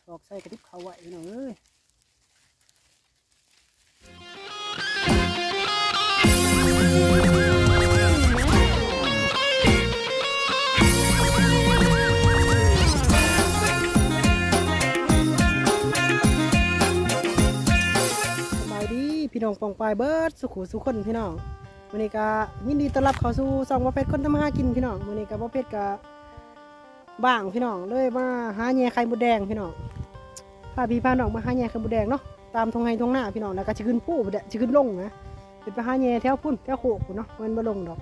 ຕອກໃສ່ກະຕິບເຂົ້າໄວ້ພີ່ນ້ອງເອີຍ. ສະບາຍດີພີ່ນ້ອງປ້ອງປາຍເບິດສູ່ຄູ່ສູ່ຄົນພີ່ນ້ອງ. ມື້ນີ້ກະຍິນດີຕ້ອນຮັບເຂົ້າສູ່ຊ່ອງບ່າວເພັດຄົນທຳມາຫາກິນພີ່ນ້ອງ. ມື້ນີ້ກະບ່າວເພັດກະ ບ້າງພີ່ນ້ອງ ເລີຍມາຫາແຍ່ໄຂ່ມົດແດງພີ່ນ້ອງ. ພາພີ່ພານ້ອງມາຫາແຍ່ໄຂ່ມົດແດງເນາະ ຕາມທົ່ງໄຮ່ທົ່ງນາພີ່ນ້ອງ. ແລ້ວກະຊິຂຶ້ນພູພຸ້ນແຫຼະ ຊິຂຶ້ນລົງນະ ເປັນໄປຫາແຍ່ແຖວພຸ້ນ ແຖວໂຄກພຸ້ນເນາະ ແມ່ນບໍ່ລົງດອກ.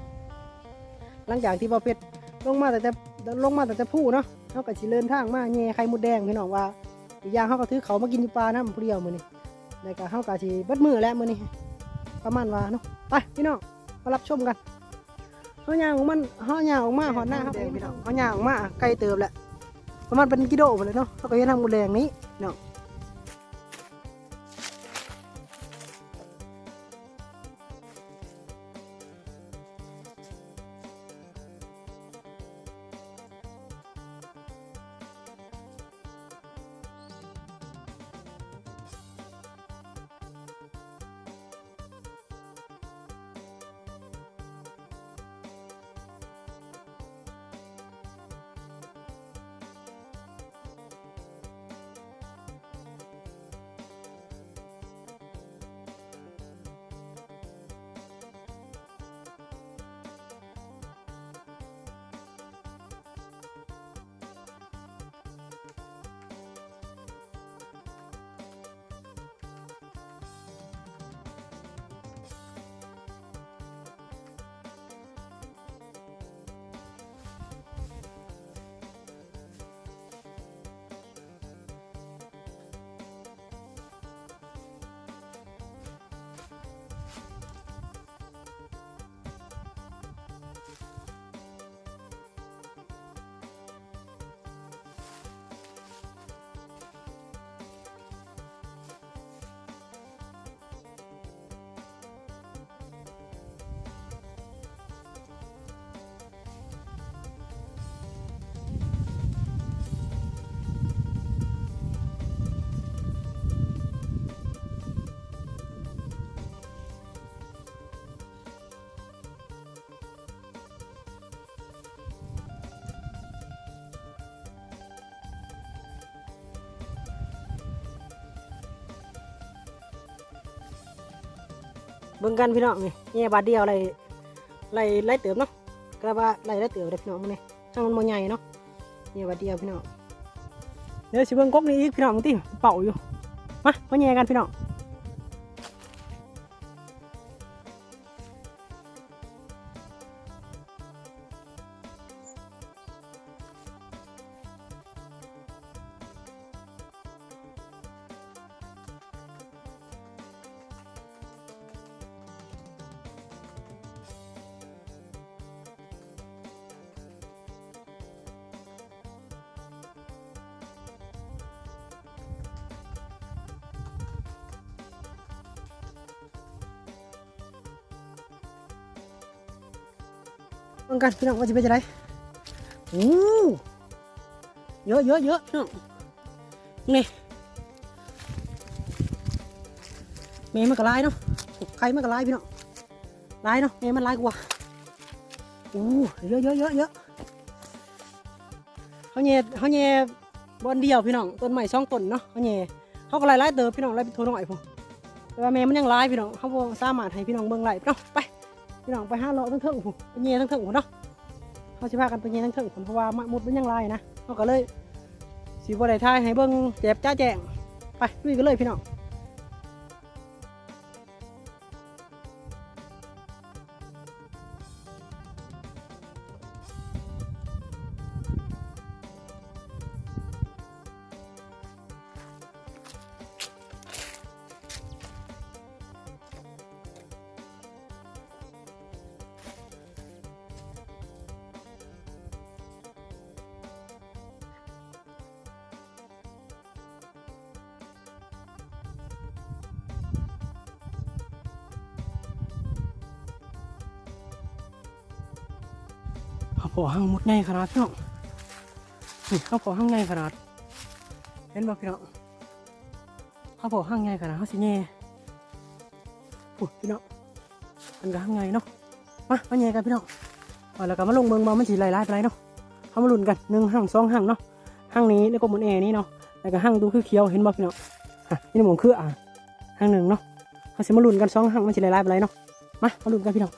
ຫຼັງຈາກທີ່ບ່າວເພັດລົງມາຕັ້ງແຕ່ ລົງມາຕັ້ງແຕ່ພູເນາະ ເຮົາກະຊິເດີນທາງມາແຍ່ໄຂ່ມົດແດງພີ່ນ້ອງ. ວ່າອີກຢ່າງເຮົາກະຖືເຂົ້າມາກິນຢູ່ປ່ານຳຜູ້ດຽວມື້ນີ້ ແລ້ວກະເຮົາກະຊິເບິດມື້ແຫຼະມື້ນີ້ ປະມານວ່າເນາະ. ໄປພີ່ນ້ອງ ມາຮັບຊົມກັນ. ເຮົາຍ່າງອອກມາ ເຮົາຍ່າງອອກມາຮອດນາເຮົາ ພີ່ນ້ອງ ເຮົາຍ່າງອອກມາໄກເຕີບແຫຼະ ປະມານເປັນກິໂລພຸ້ນແຫຼະເນາະ. ເຮົາກະເຫັນທາງໝູແດງນີ້ເນາະ. ເບິ່ງກັນພີ່ນ້ອງ ນີ້ແຍ່ບາດດຽວໄດ້ ໄດ້ຫຼາຍເຕີບເນາະ. ກະວ່າໄດ້ຫຼາຍເຕີບເດ້ພີ່ນ້ອງມື້ນີ້ ທັງມັນບໍ່ໃຫຍ່ເນາະ ແຍ່ບາດດຽວພີ່ນ້ອງ. ດຽວຊິເບິ່ງກົກນີ້ອີກພີ່ນ້ອງ ເບິ່ງຕິ ເປົ່າຢູ່. ມາ ມາແຍ່ກັນພີ່ນ້ອງ. ເບິ່ງກັນພີ່ນ້ອງວ່າຊິເປັນຈັ່ງໃດ. ໂອ້ ເຍອະໆໆ ພີ່ນ້ອງ ນີ້ ແມ່ມັນກະຫຼາຍເນາະ ໄຂ່ມັນກະຫຼາຍພີ່ນ້ອງ ຫຼາຍເນາະ ແມ່ມັນຫຼາຍກວ່າ. ໂອ້ ເຍອະໆໆໆ ເຮົາແຍ່ ເຮົາແຍ່ບ່ອນດຽວພີ່ນ້ອງ ຕົ້ນໄມ້ສອງຕົ້ນເນາະ ເຮົາແຍ່ ເຮົາກະໄດ້ຫຼາຍເຕີບພີ່ນ້ອງ ໄດ້ເປັນໂຕນ້ອຍພຸ້ນ ແຕ່ວ່າແມ່ມັນຍັງຫຼາຍພີ່ນ້ອງ ເຮົາບໍ່ສາມາດໃຫ້ພີ່ນ້ອງເບິ່ງໄດ້ເນາະ. ໄປ ພີ່ນ້ອງໄປຫາເລາະເທິງໆພຸ້ນ ໄປແຍ່ເທິງໆພຸ້ນເນາະ. ເຮົາຊິພາກັນໄປແຍ່ເທິງໆພຸ້ນ ເພາະວ່າໝາກມຸດມັນຍັງຫຼາຍນະ ເຮົາກະເລີຍຊິບໍ່ໄດ້ຖ່າຍໃຫ້ເບິ່ງແຈບຈະແຈ້ງ. ໄປ ລຸຍກັນເລີຍພີ່ນ້ອງ. ເຮົາພໍ້ຮັງໝົດໃຫຍ່ຂະໜາດພີ່ນ້ອງ ນີ້ ເຮົາພໍ້ຮັງໃຫຍ່ຂະໜາດ. ເຫັນບໍ່ພີ່ນ້ອງ? ເຮົາພໍຫາງໃຫຍ່ຂະໜາດ ເຮົາຊິແຍ່ ພຸ້ນພີ່ນ້ອງ ມັນກໍຫາງໃຫຍ່ເນາະ. ມາ ມາແຍ່ກັນພີ່ນ້ອງ ແລ້ວກໍມາລົງເບິ່ງວ່າມັນຊິຫຼາຍໆປານໃດເນາະ. ເຮົາມາລຸ້ນກັນ ໜຶ່ງຫາງ ສອງຫາງເນາະ. ຫາງນີ້ ໃນກົກໝົດແອນີ້ເນາະ ແລ້ວກໍຫາງຕົວຄືຂຽວ ເຫັນບໍ່ພີ່ນ້ອງ? ອ່ະ ຢູ່ໃນໝ່ອງເຄືອ ອ່ະ ຫາງໜຶ່ງເນາະ. ເຮົາຊິມາລຸ້ນກັນ ສອງຫາງ ມັນຊິຫຼາຍໆປານໃດເນາະ. ມາ ມາລຸ້ນກັນພີ່ນ້ອງ.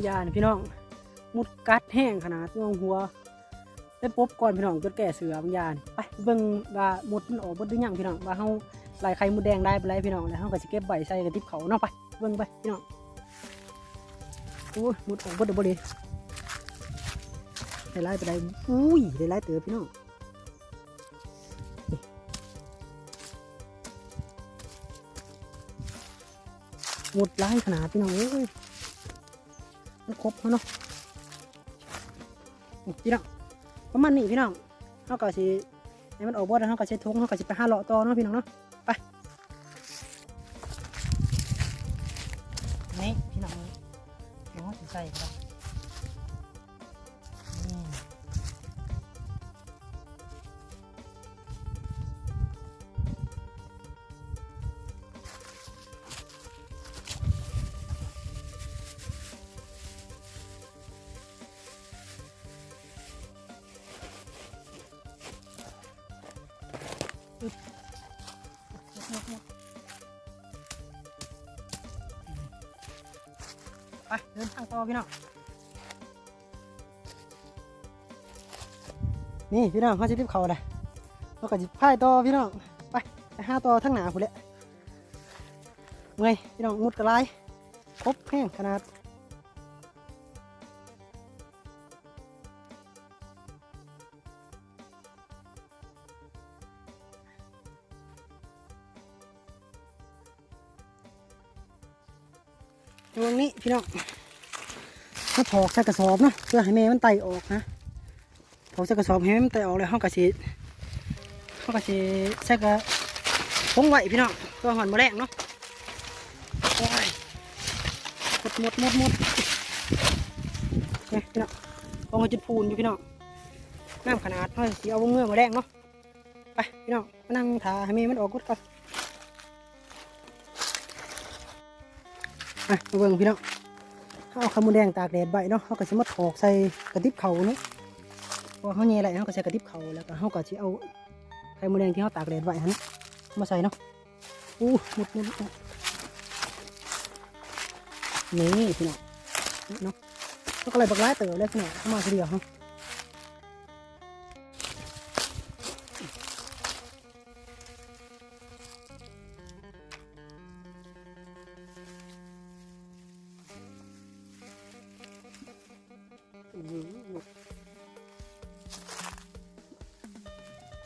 ຍານີ້ພີ່ນ້ອງ ມຸດກັດແຮງຂະໜາດ ເອົາຫົວໄປປົບກ່ອນພີ່ນ້ອງ ຈົນແກ້ເສືອບາງຢ່ານີ້. ໄປເບິ່ງວ່າມົດມັນອອກເບິດຫຼືຍັງພີ່ນ້ອງ ວ່າເຮົາໄລ່ໄຂ່ມົດແດງໄດ້ປານໃດພີ່ນ້ອງ ແລ້ວເຮົາກໍຊິເກັບໄວ້ໃສ່ກະຕິບເຂົ້າເນາະ. ໄປເບິ່ງໄປພີ່ນ້ອງ. ໂອ້ຍ ມົດອອກເບິດແລ້ວບໍ່ເດ ໄດ້ຫຼາຍປານໃດ? ອຸ້ຍ ໄດ້ຫຼາຍເຕີບພີ່ນ້ອງ. ມົດຫຼາຍຂະໜາດພີ່ນ້ອງເອີຍ ມັນຄົບເຮົາເນາະ. ນີ້ພີ່ນ້ອງ ປະມານນີ້ພີ່ນ້ອງ ເຮົາກໍຊິໃຫ້ມັນອອກເບິດ ແລ້ວເຮົາກໍໃສ່ຖົງ ເຮົາກໍຊິໄປຫາເລາະຕໍ່ເນາະພີ່ນ້ອງເນາະ. ໄປ ນີ້ພີ່ນ້ອງ ເຮົາຊິໃສ່ກໍໄດ້. ໄປ ເດີນທາງຕໍ່ພີ່ນ້ອງ. ນີ້ພີ່ນ້ອງ ເຮົາຊິຕິບເຂົ້າແລ້ວ. ເຮົາກໍຊິພາຍຕໍ່ພີ່ນ້ອງ ໄປ ໄປຫາຕໍ່ທາງໜ້າພຸ້ນແຫຼະ. ເມື່ອຍພີ່ນ້ອງ ມຸດກໍຫຼາຍ ຄົບແຮງຂະໜາດ. ຊ່ວງນີ້ພີ່ນ້ອງ ມາຖອກໃສ່ກະສອບເນາະ ເພື່ອໃຫ້ແມ່ມັນໄຕ່ອອກນະ. ຖອກໃສ່ກະສອບໃຫ້ມັນໄຕ່ອອກແລ້ວ ເຮົາກໍຊິ ເຮົາກໍຊິໃສ່ກະປົງໄວ້ພີ່ນ້ອງ ເພື່ອຮອດມື້ແລງເນາະ. ໂອ້ຍ ໝົດ ໝົດ ໝົດ ໝົດ ນີ້ພີ່ນ້ອງ ປອງໃຫ້ຈົນພູນຢູ່ພີ່ນ້ອງ ງາມຂະໜາດ. ເຮົາຊິເອົາເມືອມື້ແລງເນາະ. ໄປພີ່ນ້ອງ ມານັ່ງຖ້າໃຫ້ແມ່ມັນອອກກົດກ່ອນ. ມາ ມາເບິ່ງພີ່ນ້ອງ ເຮົາເອົາໄຂ່ມົດແດງຕາກແດດໄວ້ເນາະ ເຮົາກໍຊິມາຖອກໃສ່ກະຕິບເຂົ້າເນາະ. ເພາະວ່າເຮົາແຍ່ໄດ້ ເຮົາກໍໃສ່ກະຕິບເຂົ້າ ແລ້ວກໍເຮົາກໍຊິເອົາໄຂ່ມົດແດງທີ່ເຮົາຕາກແດດໄວ້ຫັ້ນມາໃສ່ເນາະ. ໂອ້ ໝົດ ໝົດ ໝົດ ນີ້ພີ່ນ້ອງ ເນາະ ເຮົາກໍໄດ້ບັກຫຼາຍເຕີບເລີຍພີ່ນ້ອງ ເອົາມາທີດຽວເຮົາ. ອືມ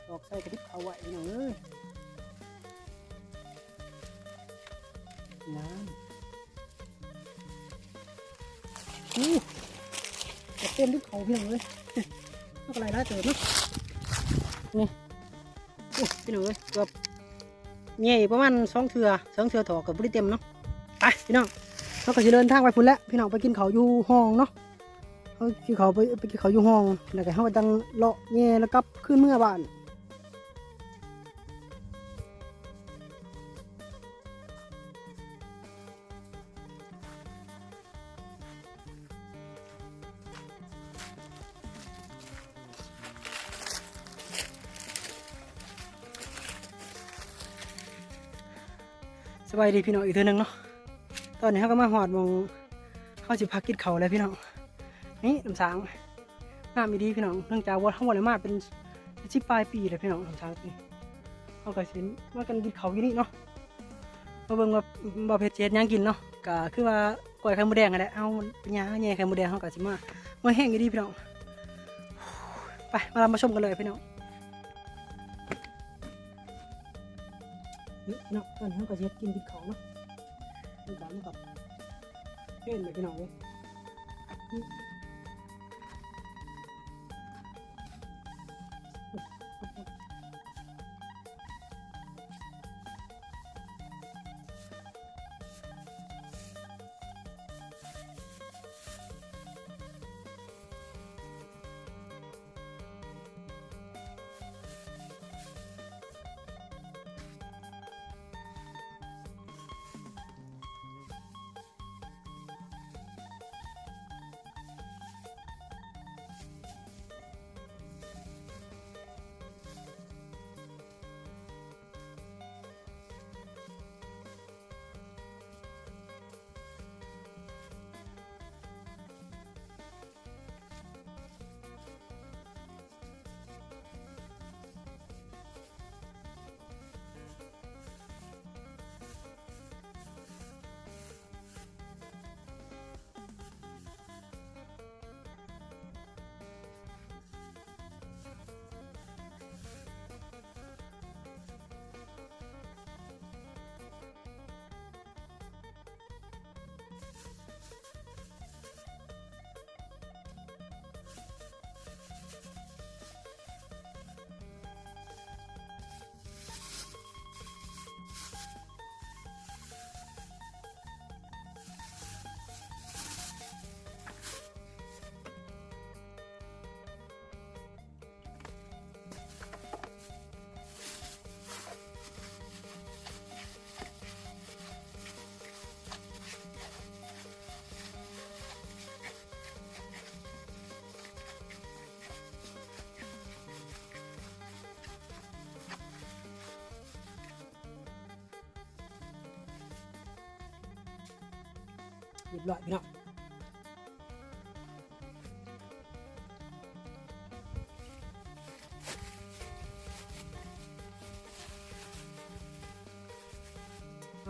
ຕອກໃສ່ກະຕິບເຂົ້າໄວ້ພີ່ນ້ອງເອີຍ ນັ້ນ. ໂອ້ ເຕັມດິບເຂົ້າພີ່ນ້ອງເອີຍ ມັນກໍຫຼາຍໆເຕີບເນາະ ນີ້. ໂອ້ ພີ່ນ້ອງເອີຍ ເກືອບແຍ່ອີກປະມານສອງເທື່ອ ສອງເທື່ອຖອກກໍບໍ່ໄດ້ເຕັມເນາະ. ໄປພີ່ນ້ອງ ເຮົາກໍຊິເດີນທາງໄປພຸ້ນແຫຼະພີ່ນ້ອງ ໄປກິນເຂົ້າຢູ່ຫ້ອງເນາະ. ເຮົາຊິເຂົ້າໄປ ໄປກິນເຂົ້າຢູ່ຫ້ອງ ແລ້ວກໍເຮົາກໍຈັ່ງເລາະແຍ່ແລ້ວກັບຄືນເມືອບ້ານ. ສະບາຍດີພີ່ນ້ອງອີກເທື່ອໜຶ່ງເນາະ. ຕອນນີ້ເຮົາກໍມາຮອດໝ່ອງເຮົາຊິພັກກິນເຂົ້າແລ້ວພີ່ນ້ອງ. ນີ້ນ້ຳສາງ ງາມອີ່ຫຼີພີ່ນ້ອງ ເນື່ອງຈາກວ່າເຮົາບໍ່ໄດ້ມາເປັນສິບປາຍປີແລ້ວພີ່ນ້ອງ ສາມປີ. ເຮົາກໍຊິມາກັນກິນເຂົ້າຢູ່ນີ້ເນາະ ມາເບິ່ງວ່າບ່າວເພັດຊິເຮັດຫຍັງກິນເນາະ. ກໍຄືວ່າກ້ອຍໄຂ່ມົດແດງຫັ້ນແຫຼະ ເຮົາໄປຫາແຍ່ໄຂ່ມົດແດງ ເຮົາກໍຊິມາ ເມື່ອຍແຮງອີ່ຫຼີພີ່ນ້ອງ. ໄປ ມາ ມາຊົມກັນເລີຍພີ່ນ້ອງ. ນີ້ເນາະ ຕອນນີ້ເຮົາກໍຊິເຮັດກິນ ກິນເຂົ້າເນາະ ກິນເຂົ້ານຳກັນ ເຫັນບໍ່ພີ່ນ້ອງເອີຍ. ຮຽບຮ້ອຍພີ່ນ້ອງ.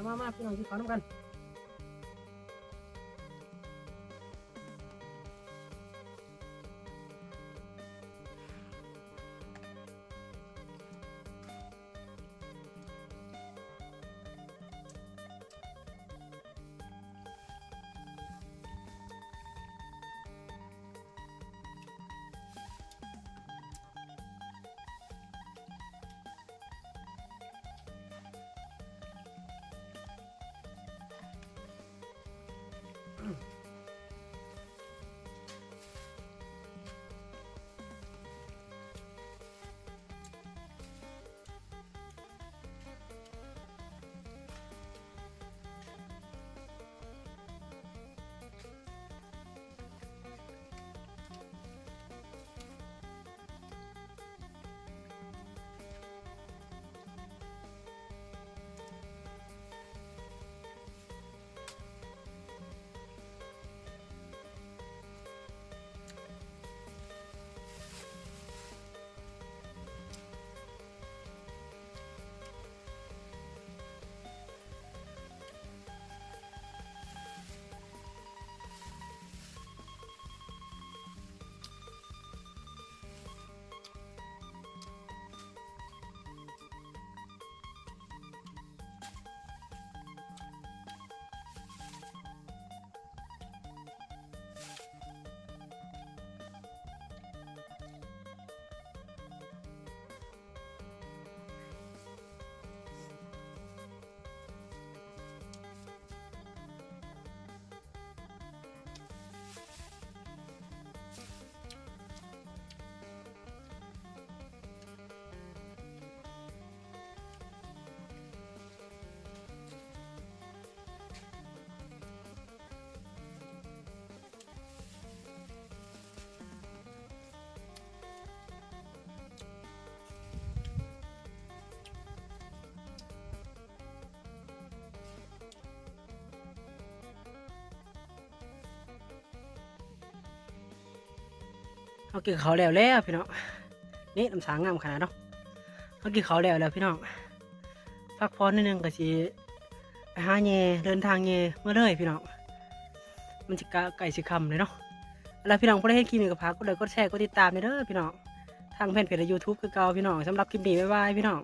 ມາໆ ພີ່ນ້ອງ ກິນເຂົ້ານຳກັນ. ເຮົາກິນເຂົ້າແລ້ວແລ້ວພີ່ນ້ອງ ນີ້ນ້ຳສາງງາມຂະໜາດເນາະ. ເຮົາກິນເຂົ້າແລ້ວແລ້ວພີ່ນ້ອງ ພັກຜ່ອນໜ້ອຍໜຶ່ງກໍຊິໄປຫາແຍ່ ເດີນທາງແຍ່ເມືອເລີຍພີ່ນ້ອງ ມັນຊິກະ ໃກ້ຊິຄ່ຳແລ້ວເນາະ. ແລ້ວພີ່ນ້ອງຜູ້ໃດເຫັນຄລິບນີ້ກໍຝາກກົດໄລກົດແຊ ກົດຕິດຕາມແດ່ເດີພີ່ນ້ອງ ທາງແຟນເພຈ ແລະ ຢູທູບຄືເກົ່າພີ່ນ້ອງ. ສຳລັບຄລິບນີ້ ບາຍບາຍພີ່ນ້ອງ.